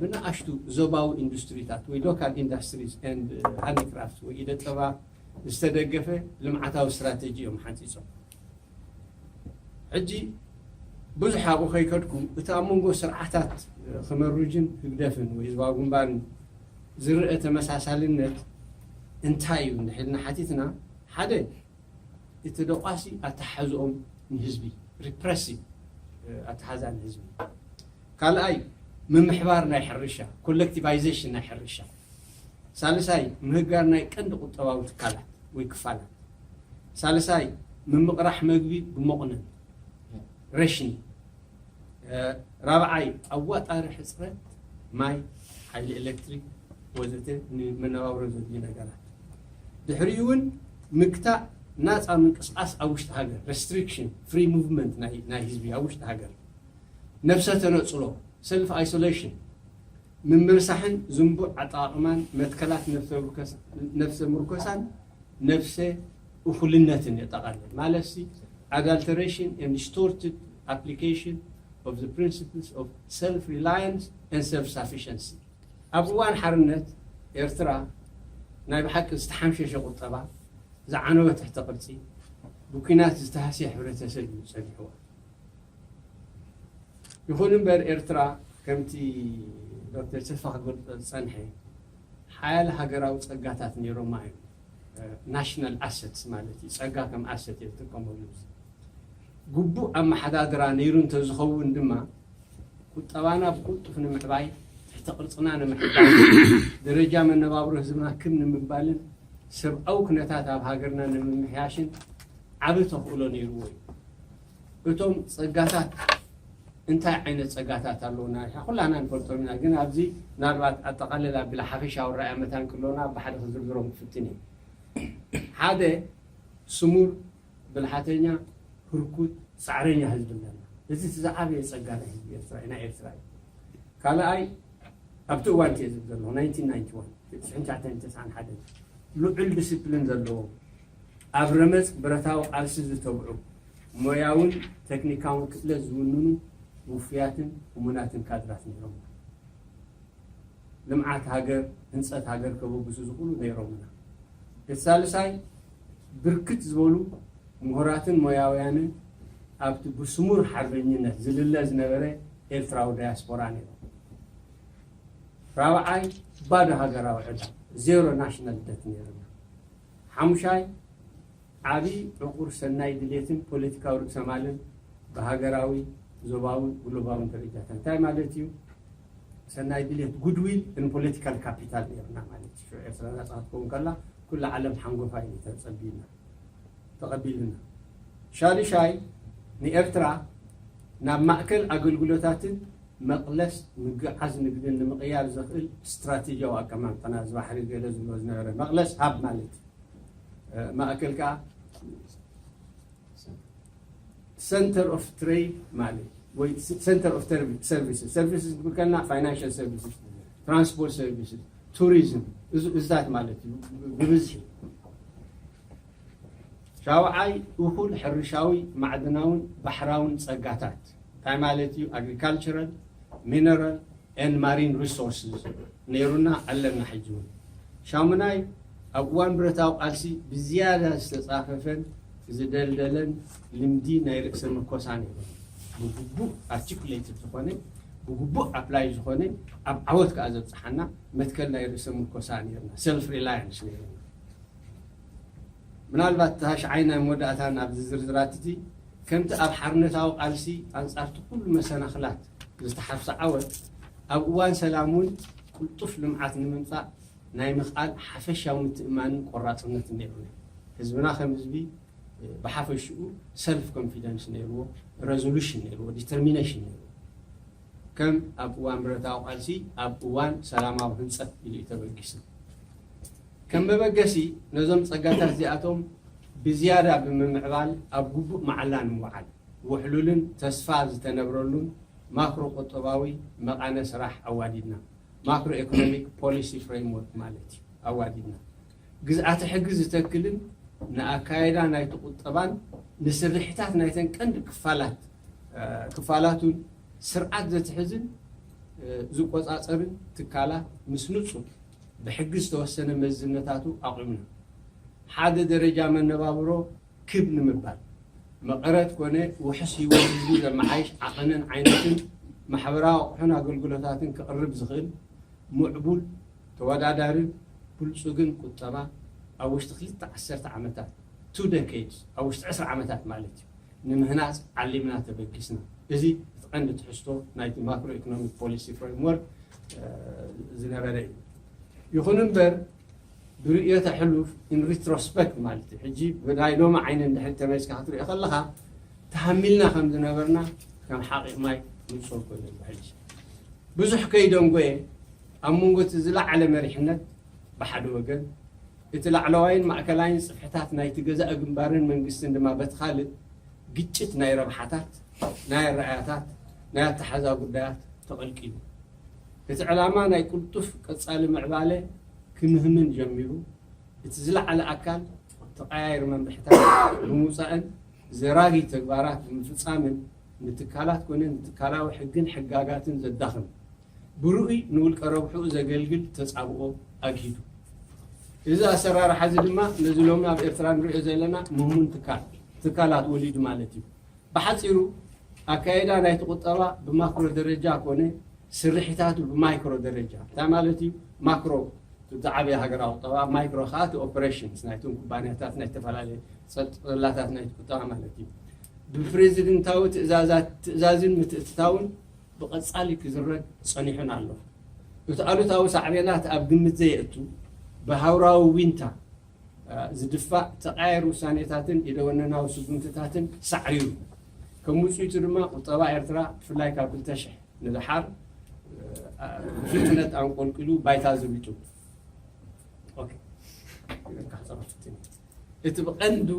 ብንኣሽቱ ዞባዊ ኢንዱስትሪታት ወይ local industries and handicrafts ወይ ኢደ ጥበባት ዝተደገፈ ልምዓታዊ ስትራተጂ እዮም ሓንፂፆም። ሕጂ ብዙሕ ኣብኡ ከይከድኩ እቲ ኣብ መንጎ ስርዓታት ክመሩጅን ህግደፍን ወይ ህዝባዊ ግንባርን ዝረአ ተመሳሳልነት እንታይ እዩ እንድሕልና ሓቲትና ሓደ እቲ ደቋሲ ኣተሓሕዝኦም ንህዝቢ repressive ኣተሓዛ ንህዝቢ ካልኣይ ምምሕባር ናይ ሕርሻ collectivization ናይ ሕርሻ ሳልሳይ ምህጋር ናይ ቀንዲ ቁጠባዊ ትካላት ወይ ክፋላት ሳልሳይ ምምቕራሕ መግቢ ብመቑነን ሬሽኒ ራብዓይ ኣዋጣሪ ሕፅረት ማይ ሓይሊ ኤሌክትሪክ ወዘተ ንመነባብሮ ዘድልዩ ነገራት ድሕሪኡ እውን ምግታእ ናፃ ምንቅስቃስ ኣብ ውሽጢ ሃገር restriction free movement ናይ ህዝቢ ኣብ ውሽጢ ሃገር ነብሰ ተነፅሎ self isolation ምምርሳሕን ዝንቡዕ ኣጠቓቕማን መትከላት ነብሰ ምርኮሳን ነብሰ እኹልነትን የጠቓልል ማለት ሲ adulteration and distorted application of the principles of self reliance and self sufficiency ኣብ እዋን ሓርነት ኤርትራ ናይ ብሓቂ ዝተሓምሸሸ ቁጠባ ዝዓነወ ትሕተ ቅርፂ ብኲናት ዝተሃስየ ሕብረተሰብ እዩ ፀኒሕዋ ይኹን እምበር ኤርትራ ከምቲ ዶክተር ተስፋ ክገልፆ ዝፀንሐ ሓያል ሃገራዊ ፀጋታት ነይሮማ እዮም national assets ማለት እዩ ፀጋ ከም asset እዮም ዝጥቀመሉ ግቡእ ኣመሓዳድራ ነይሩ እንተዝኸውን ድማ ቁጠባና ብቁልጡፍ ንምዕባይ ትሕተ ቅርፅና ንምሕባር ደረጃ መነባብሮ ህዝብና ክብ ንምባልን ሰብኣዊ ኩነታት ኣብ ሃገርና ንምምሕያሽን ዓቢ ተኽእሎ ነይርዎ እዩ እቶም ፀጋታት እንታይ ዓይነት ፀጋታት ኣለውና ኩላና ንፈልጦም ኢና ግን ኣብዚ ምናልባት ኣጠቃልል ኣቢላ ሓፈሻዊ ረኣያ መታን ክለውና ብሓደ ክዝርዝሮም ክፍትን እዩ ሓደ ስሙር ብልሓተኛ ህርኩት ፃዕረኛ ህዝቢ ኣለና እዚ ዝዓበየ ፀጋ ናይ ህዝቢ ኤርትራ ናይ ኤርትራ እዩ ካልኣይ ኣብቲ እዋን እየ ዝብል ዘለኹ ልዑል ዲስፕሊን ዘለዎም ኣብ ረመፅ ብረታዊ ቃልሲ ዝተብዑ ሞያውን ቴክኒካውን ክእለት ዝውንኑ ውፉያትን እሙናትን ካድራት ነይሮምና። ልምዓት ሃገር፣ ህንፀት ሃገር ከበግሱ ዝኽእሉ ነይሮምና። እቲ ሳልሳይ፣ ብርክት ዝበሉ ምሁራትን ሞያውያንን ኣብቲ ብስሙር ሓርበኝነት ዝልለ ዝነበረ ኤርትራዊ ዳያስፖራ ነይሮም። ራብዓይ፣ ባዶ ሃገራዊ ዕዳ፣ ዜሮ ናሽናል ደት ነይርና። ሓሙሻይ፣ ዓቢ ዕቑር ሰናይ ድሌትን ፖለቲካዊ ርእሰማልን ብሃገራዊ፣ ዞባውን ግሎባውን ደረጃታት። እንታይ ማለት እዩ? ሰናይ ድሌት፣ ጉድዊል ን ፖለቲካል ካፒታል ነይርና ማለት እዩ። ኤርትራ ናጻ ክትከውን ከላ ኩላ ዓለም ሓንጎፋ እዩ ተጸቢና፣ ተቐቢልና። ሻልሻይ፣ ንኤርትራ ናብ ማእከል ኣገልግሎታትን መቕለስ ምግዓዝ ንግድን ንምቕያር ዘኽእል ስትራቴጂያዊ ኣቀማምጣና፣ እዚ ባሕሪ ገለ ዝብሎ ዝነበረ መቕለስ ሃብ ማለት እዩ። እ፣ ማእከል ከኣ ሰንተር ኦፍ ትሬድ ማለት ወይ ሰንተር ኦፍ ሰርቪስስ፣ ሰርቪስስ ክብል ከለና ፋይናንሻል ሰርቪስስ፣ ትራንስፖርት ሰርቪስስ፣ ቱሪዝም፣ እዚ፣ እዚታት ማለት እዩ ብብዝሒ። ሻውዓይ፣ እኹል ሕርሻዊ፣ ማዕድናውን ባሕራውን ጸጋታት፣ እንታይ ማለት እዩ? ኣግሪካልቸራል፣ ሚነራል ኤንድ ማሪን ሪሶርስስ ነይሩና፣ ኣለና ሕጂ እውን። ሻሙናይ፣ ኣብ እዋን ብረታዊ ቃልሲ ብዝያዳ ዝተጻፈፈን ዝደልደለን ልምዲ ናይ ርእሰ ምርኮሳ ነይሩ። ብግቡእ ኣርቲኩሌትድ ዝኾነ፣ ብግቡእ ኣፕላይ ዝኾነ፣ ኣብ ዓወት ከኣ ዘብጽሓና መትከል ናይ ርእሰ ምርኮሳ ነይርና፣ ሰልፍ ሪላያንስ ነይርና። ምናልባት ታሽዓይ ናይ መወዳእታ ናብዚ ዝርዝራት እቲ፣ ከምቲ ኣብ ሓርነታዊ ቃልሲ ኣንጻርቲ ኩሉ መሰናኽላት ዝተሓፍሰ ዓወት፣ ኣብ እዋን ሰላም እውን ቅልጡፍ ልምዓት ንምምጻእ ናይ ምኽኣል ሓፈሻዊ ምትእምማንን ቆራጽነትን ነይሩና። ህዝብና ከም ህዝቢ ብሓፈሽኡ ሰልፍ ኮንፊደንስ ነይርዎ፣ ሬዞሉሽን ነይርዎ፣ ዲተርሚኔሽን ነይርዎ። ከም ኣብ እዋን ብረታዊ ቃልሲ፣ ኣብ እዋን ሰላማዊ ህንጸት ኢሉ እዩ ተበጊሱ። ከም መበገሲ ነዞም ጸጋታት እዚኣቶም ብዝያዳ ብምምዕባል ኣብ ግቡእ መዓላ ንምውዓል ውሕሉልን ተስፋ ዝተነብረሉን ማክሮ ቁጠባዊ መቓነ ስራሕ ኣዋዲድና፣ ማክሮ ኢኮኖሚክ ፖሊሲ ፍሬምወርክ ማለት እዩ፣ ኣዋዲድና። ግዝኣተ ሕጊ ዝተክልን ንኣካየዳ ናይቲ ቁጠባን ንስርሒታት ናይተን ቀንዲ ክፋላት፣ እ፣ ክፋላቱን ስርዓት ዘትሕዝን፣ እ፣ ዝቆጻጸርን ትካላት ምስ ንጹር ብሕጊ ዝተወሰነ መዝነታቱ ኣቑምና። ሓደ ደረጃ መነባብሮ ክብ ንምባል፣ መቐረት ኮነ ውሑስ ህይወት ህዝቢ ዘመሓይሽ ዓቐንን ዓይነትን ማሕበራዊ ኣቑሑን ኣገልግሎታትን ክቕርብ ዝኽእል ምዕቡል፣ ተወዳዳርን ብልጹግን ቁጠባ ኣብ ውሽጢ ክልተ ዓሰርተ ዓመታት፣ ቱ ደኬድስ፣ ኣብ ውሽጢ ዕስራ ዓመታት ማለት እዩ፣ ንምህናጽ ዓሊምና ተበጊስና። እዚ እቲ ቀንዲ ትሕዝቶ ናይቲ ማክሮ ኢኮኖሚክ ፖሊሲ ፍሬምወርክ፣ እ፣ ዝነበረ እዩ። ይኹን እምበር፣ ብርእዮተ ሕሉፍ፣ ኢን ሪትሮስፐክት ማለት እዩ፣ ሕጂ ብናይ ሎሚ ዓይኒ እንድሕር ተመሊስካ ክትሪኦ ከለኻ፣ ተሃሚልና ከም ዝነበርና ከም ሓቒቕ ማይ ንጹር ኮይኑ ኣሎ። ሕጂ ብዙሕ ከይደንጎየ፣ ኣብ መንጎ እቲ ዝለዓለ መሪሕነት ብሓደ ወገን፣ እቲ ላዕለዋይን ማእከላይን ጽፍሕታት ናይቲ ገዛኢ ግንባርን መንግስትን ድማ በቲ ካልእ፣ ግጭት ናይ ረብሓታት፣ ናይ ኣረኣያታት፣ ናይ ኣተሓዛ ጉዳያት ተቐልቂሉ። እቲ ዕላማ ናይ ቅልጡፍ ቀጻሊ ምዕባለ ክምህምን ጀሚሩ። እቲ ዝለዓለ ኣካል ተቐያየሪ መምርሕታት ብምውጻእን ዘራጊ ተግባራት ብምፍጻምን ንትካላት ኮነ ንትካላዊ ሕግን ሕጋጋትን ዘዳኽም፣ ብርኡይ ንውልቀ ረብሕኡ ዘገልግል ተጻብኦ ኣግሂዱ። እዚ ኣሰራርሓ እዚ ድማ ነዚ ሎሚ ኣብ ኤርትራ ንሪኦ ዘለና ምህሙን ትካል፣ ትካላት ወሊዱ ማለት እዩ። ብሓጺሩ፣ ኣካይዳ ናይቲ ቁጠባ ብማክሮ ደረጃ ኮነ ስርሒታቱ ብማይክሮ ደረጃ፣ እንታይ ማለት እዩ? ማክሮ እቲ ዓብዪ ሃገራዊ ቁጠባ፣ ማይክሮ ከዓ እቲ ኦፐሬሽንስ ናይቶም ኩባንያታት፣ ናይ ዝተፈላለየ ጸጥላታት ናይቲ ቁጠባ ማለት እዩ። ብፕሬዚደንታዊ ትእዛዛት፣ ትእዛዝን ምትእትታውን ብቐጻሊ ክዝረግ ጸኒሑን ኣሎ። እቲ ኣሉታዊ ሳዕቤናት ኣብ ግምት ዘየእቱ፣ ብሃውራዊ ዊንታ ዝድፋእ ተቓየር ውሳኔታትን ኢደወነናዊ ስጉምትታትን ሳዕሪሩ። ከም ውጽኢቱ ድማ ቁጠባ ኤርትራ ብፍላይ ካብ ክልተ ሽሕ ንደሓር ብፍጥነት ኣንቆልቂሉ ባይታ ዘቢጡ። ኦኬ። እቲ ብቐንዱ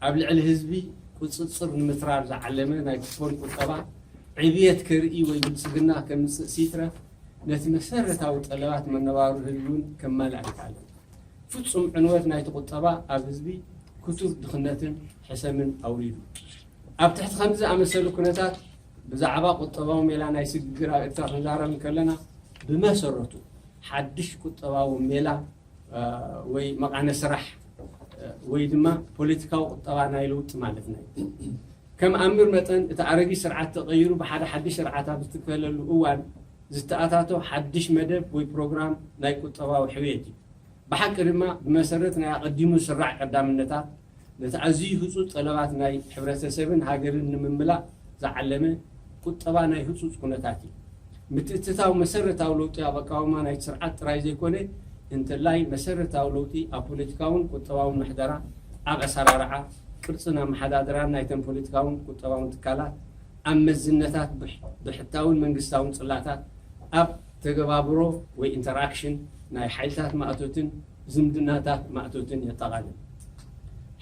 ኣብ ልዕሊ ህዝቢ ቁጽጽር ንምትራር ዝዓለመ ናይ ኩፖን ቁጠባ ዕብየት ከርኢ ወይ ብልጽግና ከምጽእ ሲትረፍ ነቲ መሰረታዊ ጠለባት መነባብሮ ህዝቢ እውን ከማልእ ኣይከኣለን። ፍጹም ዕንወት ናይቲ ቁጠባ ኣብ ህዝቢ ክቱር ድኽነትን ሕሰምን ኣውሪዱ። ኣብ ትሕቲ ከምዚ ዝኣመሰሉ ኩነታት ብዛዕባ ቁጠባዊ ሜላ ናይ ስግግር ኣብ ኤርትራ ክንዛረብ እንከለና፣ ብመሰረቱ ሓድሽ ቁጠባዊ ሜላ፣ እ፣ ወይ መቓነ ስራሕ፣ እ፣ ወይ ድማ ፖለቲካዊ ቁጠባ ናይ ለውጢ ማለትና እዩ። ከም ኣምር መጠን፣ እቲ ኣረጊት ስርዓት ተቐይሩ ብሓደ ሓድሽ ስርዓት ኣብ ዝትከለሉ እዋን፣ ዝተኣታቶ ሓድሽ መደብ ወይ ፕሮግራም ናይ ቁጠባዊ ሕውየት እዩ። ብሓቂ ድማ፣ ብመሰረት ናይ ኣቐዲሙ ዝስራዕ ቀዳምነታት፣ ነቲ ኣዝዩ ህጹጽ ጠለባት ናይ ሕብረተሰብን ሃገርን ንምምላእ ዝዓለመ ቁጠባ ናይ ህጹጽ ኩነታት እዩ። ምትእትታው መሰረታዊ ለውጢ ኣብ ኣቃውማ ናይቲ ስርዓት ጥራይ ዘይኮነ፣ እንተላይ መሰረታዊ ለውጢ ኣብ ፖለቲካውን ቁጠባውን ምሕደራ፣ ኣብ ኣሰራርዓ፣ ቅርጽን ኣመሓዳድራን ናይተን ፖለቲካውን ቁጠባውን ትካላት፣ ኣብ መዝነታት ብሕ-፣ ብሕታውን መንግስታውን ጽላታት፣ ኣብ ተገባብሮ ወይ ኢንተርኣክሽን ናይ ሓይልታት ማእቶትን ዝምድናታት ማእቶትን የጠቓልል።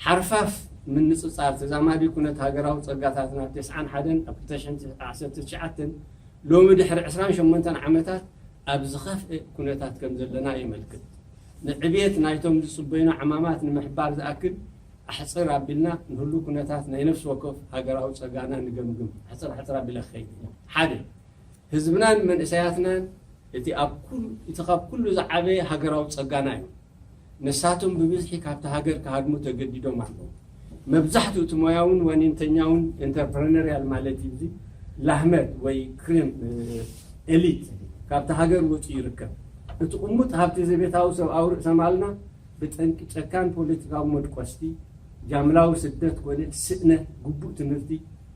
ሓርፋፍ ምንጽጻር ተዛማዲ ኩነት ሃገራዊ ጸጋታትና ተስዓን ሓደን ኣብ ክልተ ሽሕን ዓሰርተ ትሽዓተን ሎሚ ድሕሪ ዕስራን ሸሞንተን ዓመታት ኣብ ዝኸፍአ ኩነታት ከም ዘለና የመልክት። ንዕብየት ናይቶም ዝጽበዩና ዕማማት ንምሕባር ዝኣክል፣ ኣሕጽር ኣቢልና ንህሉ ኩነታት ናይ ነፍሲ ወከፍ ሃገራዊ ጸጋና ንገምግም። ኣሕጽር ኣሕጽር ኣቢለ ክኸይድ እየ። ሓደ፣ ህዝብናን መንእሰያትናን እቲ ኣብ ኩሉ፣ እቲ ካብ ኩሉ ዝዓበየ ሃገራዊ ጸጋና እዩ። ንሳቶም ብብዝሒ ካብቲ ሃገር ክሃድሙ ተገዲዶም ኣለዉ። መብዛሕትኡ እቲ ሞያውን ዋኒንተኛውን፣ ኤንተርፕረነርያል ማለት እዩ፣ እዚ ላህመት ወይ ክሬም፣ እ፣ ኤሊት ካብቲ ሃገር ወጺኡ ይርከብ። እቲ ቅሙጥ ሃብቲ ዘቤታዊ ሰብኣዊ ርእሰ ማልና ብጠንቂ ጨካን ፖለቲካዊ መድቆስቲ፣ ጃምላዊ ስደት ኮነ ስእነት፣ ግቡእ ትምህርቲ፣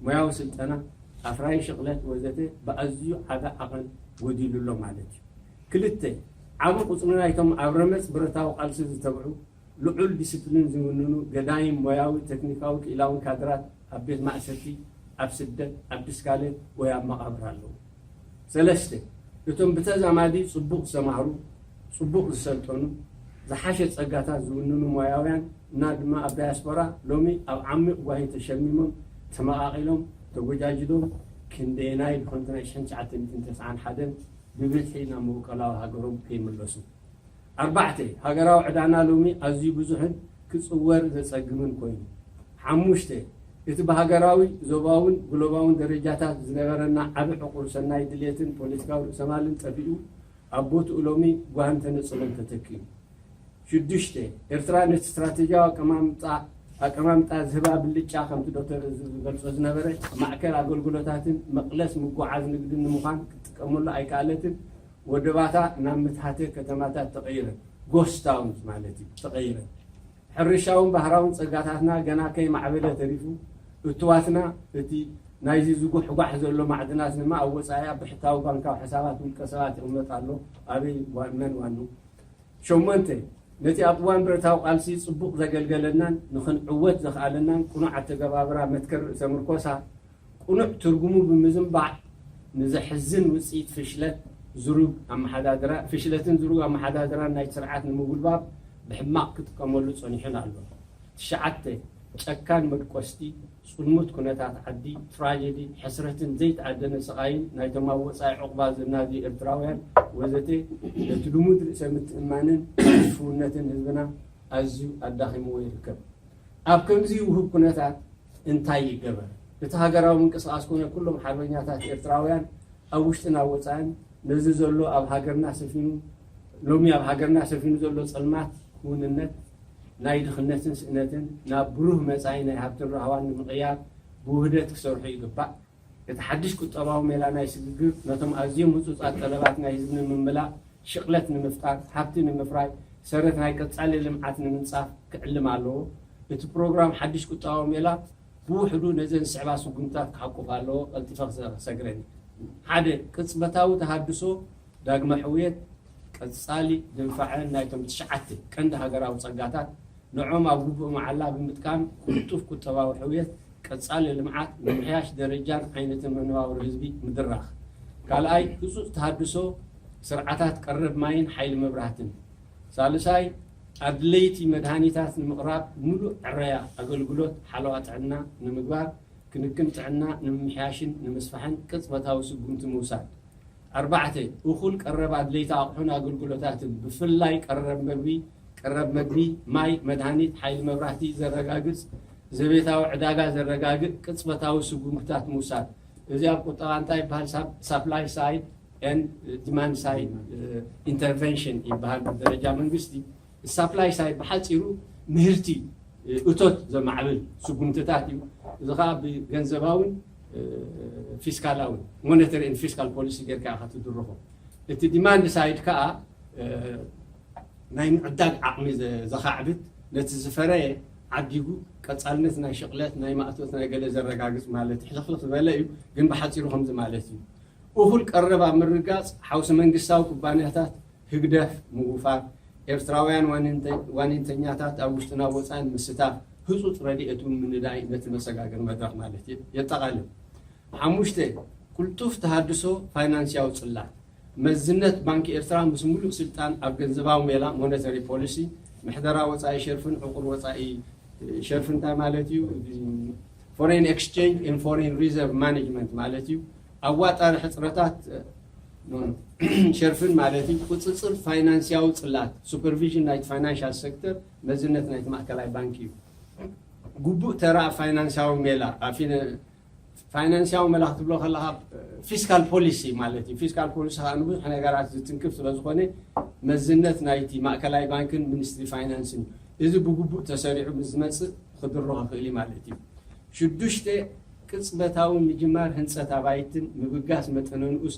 ሞያዊ ስልጠና፣ ኣፍራዪ ሽቕለት ወዘተ ብኣዝዩ ዓቢ ዓቐን ጎዲሉ ኣሎ ማለት እዩ። ክልተ፣ ዓቢ ቁጽሪ ናይቶም ኣብ ረመጽ ብረታዊ ቃልሲ ዝተብዑ፣ ልዑል ዲስፕሊን ዝውንኑ፣ ገዳይም ሞያዊ፣ ቴክኒካዊ፣ ክኢላውን ካድራት ኣብ ቤት ማእሰርቲ፣ ኣብ ስደት፣ ኣብ ድስካለ ወይ ኣብ መቓብር ኣለዉ። ሰለስተ፣ እቶም ብተዛማዲ ጽቡቕ ዝተማህሩ፣ ጽቡቕ ዝሰልጠኑ፣ ዝሓሸ ጸጋታት ዝውንኑ ሞያውያን እና ድማ ኣብ ዳያስፖራ ሎሚ ኣብ ዓሚቕ ጓሂ ተሸሚሞም፣ ተመቓቒሎም፣ ተጎጃጅሎም፣ ክንደየናይ ድኾን ናይ ሽሕን ትሽዓተ ሚእትን ተስዓን ሓደን ብብዝሒ ናብ መበቆላዊ ሃገሮም ከይምለሱ። ኣርባዕተ፣ ሃገራዊ ዕዳና ሎሚ ኣዝዩ ብዙሕን ክጽወር ዘጸግምን ኮይኑ። ሓሙሽተ፣ እቲ ብሃገራዊ፣ ዞባውን ግሎባውን ደረጃታት ዝነበረና ዓቢ ዕቑር ሰናይ ድሌትን ፖለቲካዊ ርእሰማልን ጠፊኡ፣ ኣብ ቦትኡ ሎሚ ጓህን ተነጽሎን ተተኪኡ። ሽዱሽተ፣ ኤርትራ ነቲ ስትራቴጂያዊ ኣቀማምጣ፣ ኣቀማምጣ ዝህባ ብልጫ፣ ከምቲ ዶክተር ዝገልጾ ዝነበረ፣ ማእከል ኣገልግሎታትን መቕለስ ምጉዓዝ ንግድን ንምዃን ክትጥቀመሉ ኣይከኣለትን፣ ወደባታ ናብ ምትሃተ ከተማታት ተቐይረን፣ ጎስት ታውንስ ማለት እዩ፣ ተቐይረን። ሕርሻውን ባህራውን ጸጋታትና ገና ከይማዕበለ ተሪፉ፣ እትዋትና እቲ ናይዚ ዝጉሕጓሕ ዘሎ ማዕድናት ድማ ኣብ ወጻኢ ኣብ ብሕታዊ ባንካዊ ሕሳባት ውልቀ ሰባት ይቕመጥ ኣሎ። ኣበይ ዋ-፣ መን ዋኑ? ሸሞንተ፣ ነቲ ኣብ እዋን ብረታዊ ቃልሲ ጽቡቕ ዘገልገለናን ንኽንዕወት ዘኽኣለናን ቅኑዕ ኣተገባብራ መትከል ርእሰ ምርኮሳ ቅኑዕ ትርጉሙ ብምዝንባዕ፣ ንዘሕዝን ውጽኢት ፍሽለት ዝሩግ ኣመሓዳድራ፣ ፍሽለትን ዝሩግ ኣመሓዳድራን ናይቲ ስርዓት ንምጉልባብ ብሕማቕ ክጥቀመሉ ጸኒሑን ኣሎ። ትሽዓተ፣ ጨካን መድቆስቲ፣ ጽልሙት ኩነታት ዓዲ፣ ትራጀዲ፣ ሕስረትን ዘይተኣደነ ስቓይን ናይቶም ኣብ ወጻኢ ዑቕባ ዘናድዩ ኤርትራውያን ወዘተ፣ ነቲ ልሙድ ርእሰ ምትእምማንን ፍውነትን ህዝብና ኣዝዩ ኣዳኺምዎ ይርከብ። ኣብ ከምዚ ውሁብ ኩነታት እንታይ ይገበር? እቲ ሃገራዊ ምንቅስቓስ ኮነ ኩሎም ሓርበኛታት ኤርትራውያን ኣብ ውሽጥን ኣብ ወጻእን ነዚ ዘሎ ኣብ ሃገርና ሰፊኑ፣ ሎሚ ኣብ ሃገርና ሰፊኑ ዘሎ ጸልማት ክውንነት፣ ናይ ድኽነትን ስእነትን ናብ ብሩህ መጻኢ ናይ ሃብትን ራህዋን ንምቕያር ብውህደት ክሰርሑ ይግባእ። እቲ ሓድሽ ቁጠባዊ ሜላ ናይ ስግግር ነቶም ኣዝዮም ህጹጻት ጠለባት ናይ ህዝቢ ንምምላእ፣ ሽቕለት ንምፍጣር፣ ሃብቲ ንምፍራይ፣ ሰረት ናይ ቀጻሊ ልምዓት ንምንጻፍ ክዕልም ኣለዎ። እቲ ፕሮግራም ሓድሽ ቁጠባዊ ሜላ ብውሕዱ ነዘን ዝስዕባ ስጉምትታት ክሓቁፍ ኣለዎ። ቀልጢፈ ክሰ-፣ ክሰግረን። ሓደ፣ ቅጽበታዊ ተሃድሶ፣ ዳግመ ሕውየት፣ ቀጻሊ ድንፋዐን ናይቶም ትሽዓተ ቀንዲ ሃገራዊ ጸጋታት፣ ንዖም ኣብ ግቡእ መዓላ ብምጥቃም፣ ቅልጡፍ ቁጠባዊ ሕውየት፣ ቀጻሊ ልምዓት፣ ምምሕያሽ ደረጃን ዓይነትን መነባብሮ ህዝቢ ምድራኽ። ካልኣይ፣ ህጹጽ ተሃድሶ ስርዓታት ቀረብ ማይን ሓይሊ መብራህትን። ሳልሳይ፣ ኣድለይቲ መድሃኒታት ንምቕራብ ምሉእ ዕረያ ኣገልግሎት ሓለዋ ጥዕና ንምግባር፣ ክንክን ጥዕና ንምምሕያሽን ንምስፋሕን ቅጽበታዊ ስጉምቲ ምውሳድ። ኣርባዕተ፣ እኹል ቀረብ ኣድለይቲ ኣቕሑን ኣገልግሎታትን፣ ብፍላይ ቀረብ መግቢ፣ ቀረብ መግቢ፣ ማይ፣ መድሃኒት፣ ሓይሊ መብራህቲ ዘረጋግጽ፣ ዘቤታዊ ዕዳጋ ዘረጋግእ ቅጽበታዊ ስጉምትታት ምውሳድ። እዚ ኣብ ቁጠባ እንታይ ይበሃል? ሳፕላይ ሳይድ ኤንድ ዲማንድ ሳይድ ኢንተርቨንሽን ይበሃል ብደረጃ መንግስቲ። ሳፕላይ ሳይድ ብሓፂሩ ምህርቲ፣ እቶት ዘማዕብል ስጉምትታት እዩ። እዚ ከዓ ብገንዘባውን ፊስካላውን፣ ሞኔተሪ ኤንድ ፊስካል ፖሊሲ ጌርካ ኢኻ ትድርኾ። እቲ ዲማንድ ሳይድ ከዓ ናይ ምዕዳግ ዓቕሚ ዘኻዕብት፣ ነቲ ዝፈረየ ዓዲጉ ቀፃልነት ናይ ሽቕለት፣ ናይ ማእቶት፣ ናይ ገለ ዘረጋግፅ ማለት ሕልኽልኽ ዝበለ እዩ። ግን ብሓፂሩ ከምዚ ማለት እዩ። እኹል ቀረብ ኣብ ምርጋፅ ሓውሲ መንግስታዊ ኩባንያታት ህግደፍ ምውፋር፣ ኤርትራውያን ዋኒንተኛታት ኣብ ውሽጥን ኣብ ወፃኢን ምስታፍ፣ ህፁፅ ረድኤት እውን ምንዳይ ነቲ መሰጋገሪ መድረኽ ማለት የጠቓልል። ሓሙሽተ፣ ቅልጡፍ ተሃድሶ ፋይናንስያዊ ፅላት። መዝነት ባንኪ ኤርትራ ምስ ሙሉእ ስልጣን ኣብ ገንዘባዊ ሜላ፣ ሞኔተሪ ፖሊሲ፣ ምሕደራ ወፃኢ ሸርፍን ዕቑር ወፃኢ ሸርፍን እንታይ ማለት እዩ? ፎሬን ኤክስቼንጅ ኤንድ ፎሬን ሪዘርቭ ማኔጅመንት ማለት እዩ። ኣዋጣሪ ሕፅረታት ሸርፍን ማለት እዩ። ቁፅፅር ፋይናንስያዊ ፅላት፣ ሱፐርቪዥን ናይቲ ፋይናንሻል ሴክተር፣ መዝነት ናይቲ ማእከላይ ባንክ እዩ። ግቡእ ተራ ፋይናንስያዊ ሜላ ኣብ ፋይናንስያዊ መላ ክትብሎ ከለካ ፊስካል ፖሊሲ ማለት እዩ። ፊስካል ፖሊሲ ከዓ ንብዙሕ ነገራት ዝትንክፍ ስለዝኮነ መዝነት ናይቲ ማእከላይ ባንክን ሚኒስትሪ ፋይናንስን እዩ። እዚ ብግቡእ ተሰሪዑ ምስ ዝመፅእ ክድሮ ክኽእል እዩ ማለት እዩ። ሽዱሽተ፣ ቅፅበታዊ ምጅማር ህንፀት ኣባይትን ምብጋስ መጠነ ንኡስ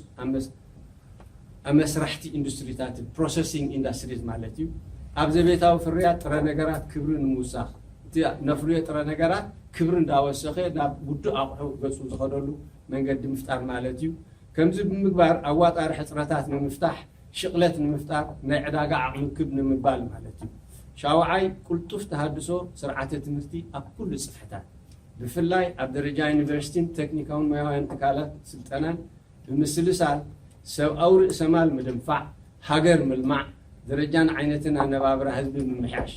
ኣመስራሕቲ ኢንዱስትሪታት፣ ፕሮሰሲንግ ኢንዱስትሪዝ ማለት እዩ። ኣብ ዘቤታዊ ፍርያት ጥረ ነገራት ክብሪ ንምውሳኽ፣ እቲ ነፍርዮ ጥረ ነገራት ክብሪ እንዳወሰኸ ናብ ውዱእ ኣቑሑ ገፁ ዝኸደሉ መንገዲ ምፍጣር ማለት እዩ። ከምዚ ብምግባር ኣዋጣሪ ሕፅረታት ንምፍታሕ፣ ሽቕለት ንምፍጣር፣ ናይ ዕዳጋ ዓቕሚ ክብ ንምባል ማለት እዩ። ሻውዓይ፣ ቅልጡፍ ተሃድሶ ስርዓተ ትምህርቲ ኣብ ኩሉ ፅፍሕታት፣ ብፍላይ ኣብ ደረጃ ዩኒቨርሲቲን ቴክኒካውን ሞያውያን ትካላት ስልጠናን ብምስልሳል፣ ሰብኣዊ ርእሰማል ምድንፋዕ፣ ሃገር ምልማዕ፣ ደረጃን ዓይነትን ኣነባብራ ህዝቢ ምምሕያሽ።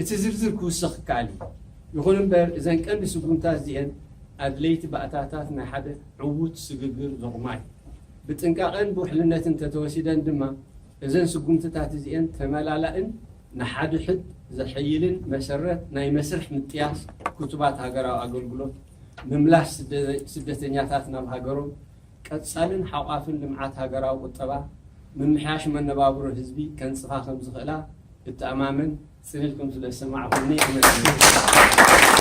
እቲ ዝርዝር ክውስኽ ይከኣል እዩ። ይኹን እምበር እዘን ቀንዲ ስጉምታት እዚኤን ኣድለይቲ ባእታታት ናይ ሓደ ዕዉት ስግግር ዘቑማ እዩ። ብጥንቃቐን ብውሕልነትን ተተወሲደን ድማ እዘን ስጉምትታት እዚኤን ተመላላእን ንሓድሕድ ዘሐይልን መሰረት ናይ መስርሕ ምጥያስ ክቱባት ሃገራዊ ኣገልግሎት፣ ምምላስ ስደተኛታት ናብ ሃገሮም፣ ቀፃልን ሓቋፍን ልምዓት ሃገራዊ ቁጠባ፣ ምምሕያሽ መነባብሮ ህዝቢ ከንፅፋ ከም ዝኽእላ እተኣማመን። ፅን ኢልኩም ስለ ዝሰማዕኹምኒ ኣመስግን።